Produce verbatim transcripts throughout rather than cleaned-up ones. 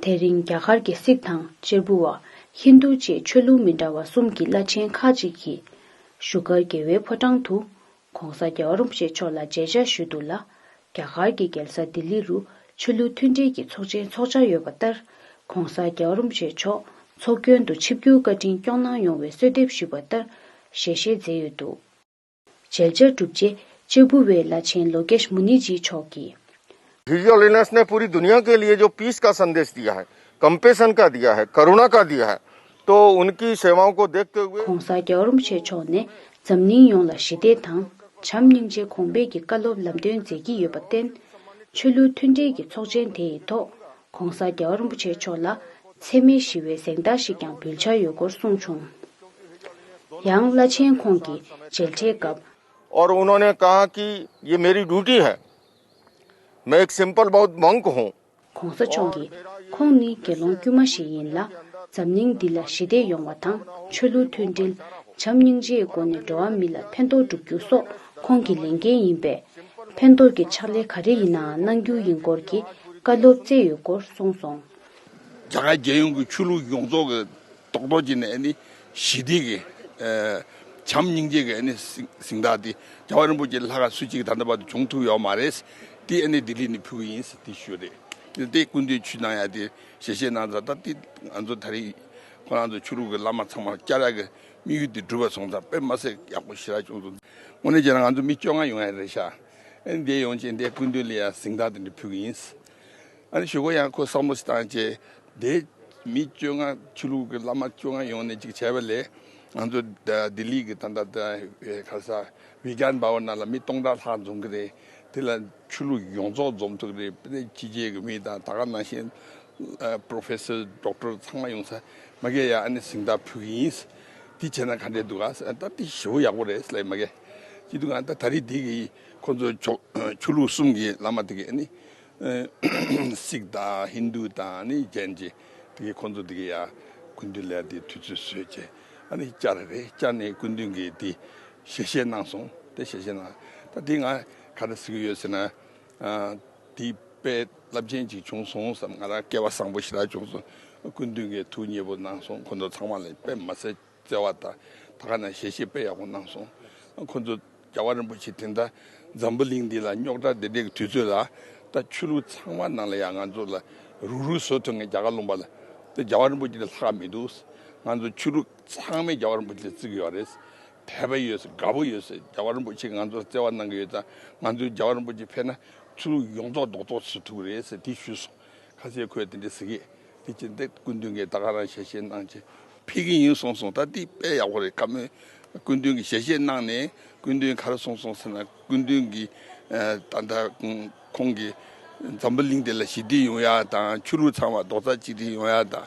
དེ་རིང་རྒྱ་གར་གྱི་སིག་དང་གཅེར་བུ་བ། ཧིན་རྡུ་བཅས་ཆོས་ལུགས་མི་འདྲ་བ་གསུམ་གྱི་བླ་ཆེན་ཁག་ཅིག་གིས་བཞུགས་སྒར་རྒྱལ་བའི་ཕོ་བྲང་དུ་༧གོང་ས་༧རྒྱལ་བ་རིན་པོ་ཆེ་མཆོག་ལ་མཇལ་བཅར་ཞུས་འདུག་ལ། རྒྱ་གར་གྱི་རྒྱལ་ས་ལྡི་ལི་རུ་ཆོས་ལུགས་མཐུན་སྒྲིལ་གྱི་ཚོགས་ཆེན་འཚོགས་འཆར་ཡོད་པ་ལྟར། ༧གོང་ས་༧རྒྱལ་བ་རིན་པོ་ཆེ་མཆོག་ཚོགས་མགོན་དུ་ཆིབས་བསྒྱུར་བཀའ་དྲིན་སྐྱོང་གནང་ཡོང་བའི་གསོལ་འདེབས་ཞུས་པ་ལྟར་ཞལ་བཞེས་མཛད་ཡོད་འདུག་མཇལ་བཅར་གྲུབ་རྗེས་གཅེར་བུ་བའི་བླ་ཆེན་ལོ་ཀེཤ་མུ་ནི་ཇི་མཆོག་གིས། हिज ऑलिनेस ने पूरी दुनिया के लिए जो पीस का संदेश दिया है, कंपैशन का दिया है, करुणा का दिया है, तो उनकी सेवाओं को देखते हुए༧གོང་ས་༧རྒྱལ་བ་རིན་པོ་ཆེ་མཆོག་ནས་འཛམ་གླིང་ཡོངས་ལ་ཞི་བདེ་དང་བྱམས་སྙིང་རྗེ་གོང་འཕེལ་གྱི་བཀའ་སློབ་ལམ་སྟོན་མཛད་ཀྱི་ཡོད་པར་བརྟེན། ཆོས་ལུགས་མཐུན་སྒྲིལ་གྱི་ཚོགས་ཆེན་དེ་ཡི་ཐོག་༧གོང་ས་༧རྒྱལ་བ་རིན་པོ་ཆེ་མཆོག་ལ་འཚེ་མེད་ཞི་བའི་གཟེངས་རྟགས་ཤིག་ཀྱང་འབུལ་འཆར་ཡོད་སྐོར་གསུངས་བྱུང་། ཡང་བླ་ཆེན་ཁོང་གིས་མཇལ་འཕྲད་སྐབས། और उन्होंने कहा कि ये मेरी ड्यूटी है, मैं एक सिंपल बहुत मंक हूँ། ༧གོང་ས་མཆོག་གིས་ཁོང་ནི་དགེ་སློང་དཀྱུས་མ་ཞིག་ཡིན་ལ། འཛམ་གླིང་འདི་ལ་ཞི་བདེ་ཡོང་བ་དང་ཆོས་ལུགས་མཐུན་སྒྲིལ། བྱམས་སྙིང་རྗེའི་སྒོ་ནས་འགྲོ་བ་མི་ལ་ཕན་ཐོགས་སྒྲུབ་རྒྱུ་སོགས་ཁོང་གི་ལས་འགན་ཡིན་པས། ཕན་ཐོགས་ཀྱི་ཕྱག་ལས་ག་རེ་ཡིན་ནའང་གནང་རྒྱུ་ཡིན་སྐོར་གྱི་བཀའ་སློབ་སྩལ་ཡོད་སྐོར་གསུངས་སོང་། རྒྱ་གར་རྒྱལ་ཡོངས་ཀྱི་ཆོས་ལུགས་ཡོངས་རྫོགས་ཀྱི་རྡོག་རྡོག་ཅིག་ནས་ཨ་ནི་ཞི་བདེ་གི་ཨ་བྱམས་སྙིང་རྗེ་གི་ཨ་ནི་གཟེངས་གཟེངས་རྟགས་དེ་རྒྱལ་བ་རིན་པོ་ཆེ་ལྷག་ག་སུ་གཅིག་ད་ལྟ་བར་དུ་བྱུང་ཐུབ་ཡོད་མ་རེད། དེ་ཨ་ནི་ལྡི་ལི་ནས་ཕུལ་གི་ཡིན་ཟེར་དེ་ཞུས་རེད། དེ་སྐུ་མདུན་ཆུ་ནང་ཡ་དེ་ཞལ་བཞེས་གནང་ཙང་ད་དེ་ང་ཚོ་ད་རེས་ཁོ་རང་ཚོ་ཆོས་ལུགས་ཀྱི་བླ་མ་ཚང་མ་བསྐྱར་ཡག་གི་དམིགས་ཡུལ་དེ་འགྲུབ་པ་སོང་ཙང་དཔེ་མ་སྲིད་ཡག་པོ་ཞེ་དྲག་བྱུང་སོང་། དངོས་གནས་བྱས་ན་ང་ཚོ་མི་བཅོ་ལྔ་ཡོང་ཡ་རེད་ཤག་ཨ་ནི་འདིར་ཡོང་བྱས་འདིར་སྐུ་མདུན་ལ་ཡ་གཟེངས་རྟགས་དེ་འདྲ་ཕུལ་གི་ཡིན། ཨ་ནི་གཞུག་གུ་ཡང་ཁོ་བསམ་བློ་ཞིག་བཏང་བྱས་དེ་མི་བཅོ་ལྔ་ཆོས་ལུགས་ཀྱི་བླ་མ་བཅོ་ལྔ་ཡོང་ནས་ཅིག་བྱས་པ་ལས་ང་ཚོ་ད་ལྡི་ལི་གི་ད་ལྟ་ད་ག་ས་བི་གྱཱན་བྷ་ཝན་ནང་ལ་མི་སྟོང་ཕྲག་ལྷག་འཛོམས་ཀྱི་རེད། དེ་ལ་ཆོས་ལུགས་ཡོངས་རྫོགས་འཛོམས་ཐུབ་ཀྱི་རེད། དཔེ་ཕྱི་རྒྱལ་གྱི་མི་དང་ད་ག་ནང་བཞིན་ཨ་པོ་རོ་ཕེ་སར་ཌོག་ཊར་ཚང་མ་ཡོང་ས་མ་གི་ཡ་ཨ་ནི་གཟེངས་རྟགས་ཕུལ་གྱི་ཡིན། དེ་བྱས་ན་ག་འདྲས་འདུག་ག་ད་དེ་ཞེ་པོ་ཡག་པོ་རེད་ལབ་མ་གི་ཅི་འདུག་ག་ད་ད་རེས་དེ་གི་ཁོ་ཚོ་ཆོས་ཆོས་ལུགས་གསུམ་གྱི་བླ་མ་དེ་གི་ཨ་ནི། སིག་དང་ཧིན་དུ་དང་ནི་རྒྱན་གྱི་དེ་གའི་ཁོང་ཚོ་དེ་གའི་ཡ་སྐུ་མདུན་ལ་དེ་དུས་ཚོད་བཟོས་བྱས་ཨ་ནི་བཅར་རེད། བཅར་ནས་སྐུ་མདུན་གྱིས་དེ་ཞལ་བཞེས་གནང་སོང་། དེ་ཞལ་བཞེས་གནང་ད་དེ་ང་ག་རེ་ཟེར་གྱི་ཡོད་ཟེར་ན། དེ་དཔེ་རླབས་ཆེན་ཅིག་བྱུང་སོང་བསམ། ང་རང་སྐལ་བ་བཟང་པོ་ཞེ་དྲག་བྱུང་སོང་། སྐུ་མདུན་གྱིས་ཐུགས་མཉེས་པོ་གནང་སོང་། ཁོང་ཚོ་ཚང་མ་ལ་དཔེ་མ་ཟད། བརྩེ་བ་དང་ད་ག་ནང་ཞལ་བཞེས་དཔེ་ཡག་པོ་གནང་སོང་། ཁོ་ཚོ་རྒྱལ་བ་རིན་པོ་ཆེ་དེ་འདྲ་འཛམ་བུ་གླིང་འདི་ལ་རྙོག་དྲ་འདི་འདྲའི་དུས་ཚོད་ལ་ད་ཆོས་ལུགས་ཚང་མ་ནང་ལ་ཡང་ང་ཚོ་ལ་རུག་རུག་བཟོ་ཐུབ་མཁན་རྒྱ་གར་ལུང་པ་ལ་ད་རྒྱལ་བ་རིན་པོ་ཆེ་ལས་ལྷག་མི་འདུག་ང་ཚོ་ཆོས་ལུགས་ཚང་མས་རྒྱལ་བ་རིན་པོ་ཆེ་ལ་བརྩི་གི་ཡོད་རེད། དད་པ་ཡོད་ཟེར། དགའ་པོ་ཡོད་ཟེར། རྒྱལ་བ་རིན་པོ་ཆེས་ང་ཚོར་བརྩེ་བ་གནང་གི་ཡོད་ཙང་ང་ཚོས་རྒྱལ་བ་རིན་པོ་ཆེ་ཕེབས་ན་ཆོས་ལུགས་ཡོངས་རྫོགས་རྡོག་རྡོག་བཟོ་ཐུབ་ཀྱི་རེད་ཟེར་དེ་ཞུས་སོང་། ཁ་སང་ཁོས་དེ་འདྲ་ཟེར་གི། དེ་ཕྱིན་ཏེ་སྐུ་མདུན་གྱིས་ད་ག་རང་ཞལ་བཞེས་གནང་བྱས་ཕེབས་ཀྱི་ཡིན་གསུངས་སོང་། ད་དེ་དཔེ་ཡག་པོ་རེད། བཀའ་མོལ་སྐུ་མདུན་གྱིས་ཞལ་བཞེས་གནང་ནས་སྐུ་མདུན་ག་རེ་གསུངས་སོང་ཟེར་ན། སྐུ་མདུན་གྱིས་ད་ལྟ་ཁོང་གིས་འཛམ་བུ་གླིང་འདི་ལ་ཞི་བདེ་ཡོང་ཡ་དང་ཆོས་ལུགས་ཚང་མ་རྡོག་རྩ་གཅིག་སྒྲིལ་ཡོང་ཡ་དང་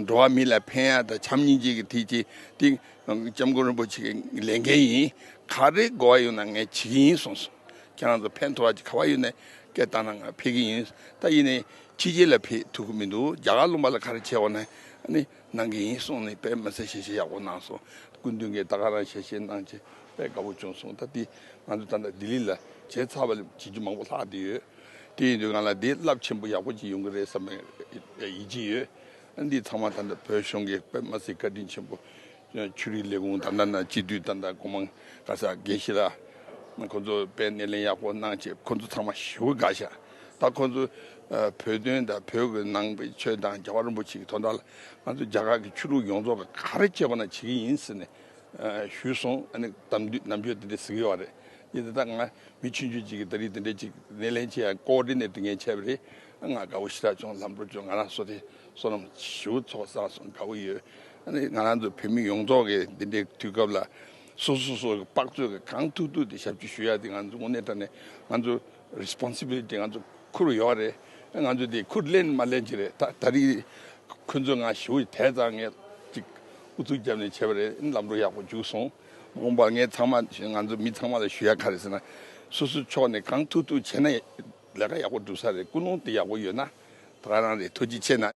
འགྲོ་བ་མི་ལ་ཕན་ཡ་དང་བྱམས་སྙིང་རྗེ་གི་དེ་ཅི་དེ་སྐྱབས་མགོན་རིན་པོ་ཆེ་གི་ལས་འགན་ཡིན། ག་རེ་དགོས་པ་ཡོད་ན་ངས་བྱེད་ཀྱི་ཡིན་གསུངས་སོང་། ཁྱེད་རང་ཚོ་ཕན་ཐོགས་པ་ཅིག་ག་པར་ཡོད་ནས་སྐད་བཏང་ན་ང་ཕེབས་ཀྱི་ཡིན། ད་ཡིན་ནའི་ཕྱི་རྒྱལ་ལ་ཕེབས་ཐུབ་ཀྱི་མི་འདུག་རྒྱ་གར་ལུང་པ་ལ་ག་རེ་བྱས་འོང་ན་ཨ་ནི་གནང་གི་ཡིན་གསུངས་ནས་དཔེ་མ་ཟད་ཞལ་བཞེས་ཡག་པོ་གནང་སོང་། སྐུ་མདུན་གྱིས་ད་ག་རང་ཞལ་བཞེས་གནང་བྱས་དཔེ་དགའ་པོ་བྱུང་སོང་། ད་འདི་ང་ཚོ་ད་ལྟ་ལྡི་ལི་ལ་བྱས་ཚར་བ་ལ་བྱེད་རྒྱུ་མང་པོ་ལྷག་བསྡད་ཡོད། དེ་ཡིན་དུས་ང་ལ་འདི་རླབས་ཆེན་པོ་ཡག་པོ་ཅིག་ཡོང་གི་རེད་བསམ་པའི་ཡིད་ཆེས་ཡོད། ཨ་འདི་ཚང་མ་ད་ལྟ་བོད་གཞུང་གིས་དཔེ་མ་སྲིད་བཀའ་དྲིན་ཆེན་པོ། ཆོས་རིག་ལས་ཁུངས་ད་ལྟ་ན་སྤྱི་འཐུས་ད་ལྟ་སྐུ་ངོ་ག་ས་དགེ་བཤེས་ལགས། ཁོ་ཚོ་དཔེ་སྣེ་ལེན་ཡག་པོ་གནང་བྱས་ཁོ་ཚོ་ཚང་མ་ཞེ་པོ་དགའ་ཤག་ད་ཁོ་ཚོ་བོད་དོན་དང་བོད་ཀྱི་ནང་པའི་ཆོས་དང་རྒྱལ་བ་རིན་པོ་ཆེ་གི་དོན་དག་ལ་ང་ཚོ་རྒྱ་གར་གྱི་ཆོས་ལུགས་ཡོངས་རྫོགས་ཀྱིས་ག་རེ་བྱས་པ་ན་བྱེད་ཀྱི་ཡིན་ཟེར་ནས་ཞུས་སོང་། ཨ་ནི་གཏམ་དུས་ནམ་རྒྱུན་དེ་འདྲ་ཟེར་གྱི་ཡོད་རེད། ཡིན་ད་ལྟ་ང་མི་ཆུང་ཆུང་ཅིག་གིས་ད་རེས་དེ་འདྲ་ཅིག་སྣེ་ལེན་བྱེད་ཡ་ཀོ་ཨོ་ཌི་ནེ་ཊར་ངས་བྱས་པ་རེད། ང་དགའ་པོ་ཞེ་དྲག་བྱུང་། ལམ་འགྲོ་བྱུང་། ང་རང་བསོད་བདེ་བསོད་ནམས་ཞེ་པོ་ཚོགས་བསགས་སོང་། དགའ་པོ་ཡོད། ཨ་ནི་ང་རང་ཚོ་བོད་མི་ཡོངས་རྫོགས་ཀྱིས་འདི་འདྲའི་དུས་སྐབས་ལ་སོ་སོ་སོ་གི་དཔག་ཚོད་ཀྱི་གང་ཐུབ་ཐུབ་དེ་ཞབས་ཕྱི་ཞུ་ཡ་དེ་ང་ཚོ་དངོས་གནས་དྲང་གནས་ང་ཚོ་རེ་སི་པོན་སི་བི་ལི་ཊི་ང་ཚོ་ཁུར་ཡོད་རེད། ང་ཚོ་དེ་ཁུར་ལེན་མ་ལེན་ཅིག་རེད། ད་ད་རེས་ཁོ་ཚོ་ང་ཞེ་པོ་དེ་ཙང་ངས་ཅིག་ཨུ་ཚུགས་བརྒྱབ་ནས་བྱས་པ་རེད། ལམ་འགྲོ་ཡག་པོ་འཇུག་སོང་། མ་འོངས་པར་ངས་ཚང་མ་ང་ཚོ་མི་ཚང་མ་ལ་ཞུ་ཡ་ག་རེ་ཟེར་ན། སོ་སོ་ཕྱོགས་ནས་གང་ཐུབ་ཐུབ་བྱས་ན་ལས་ཀ་ཡག་པོ་འགྲུབ་ས་རེད། ཀུན་སློང་དེ་ཡག་པོ་ཡོད་ན་ད་ག་རང་རེད། ཐུགས་རྗེ་ཆེ་གནང་།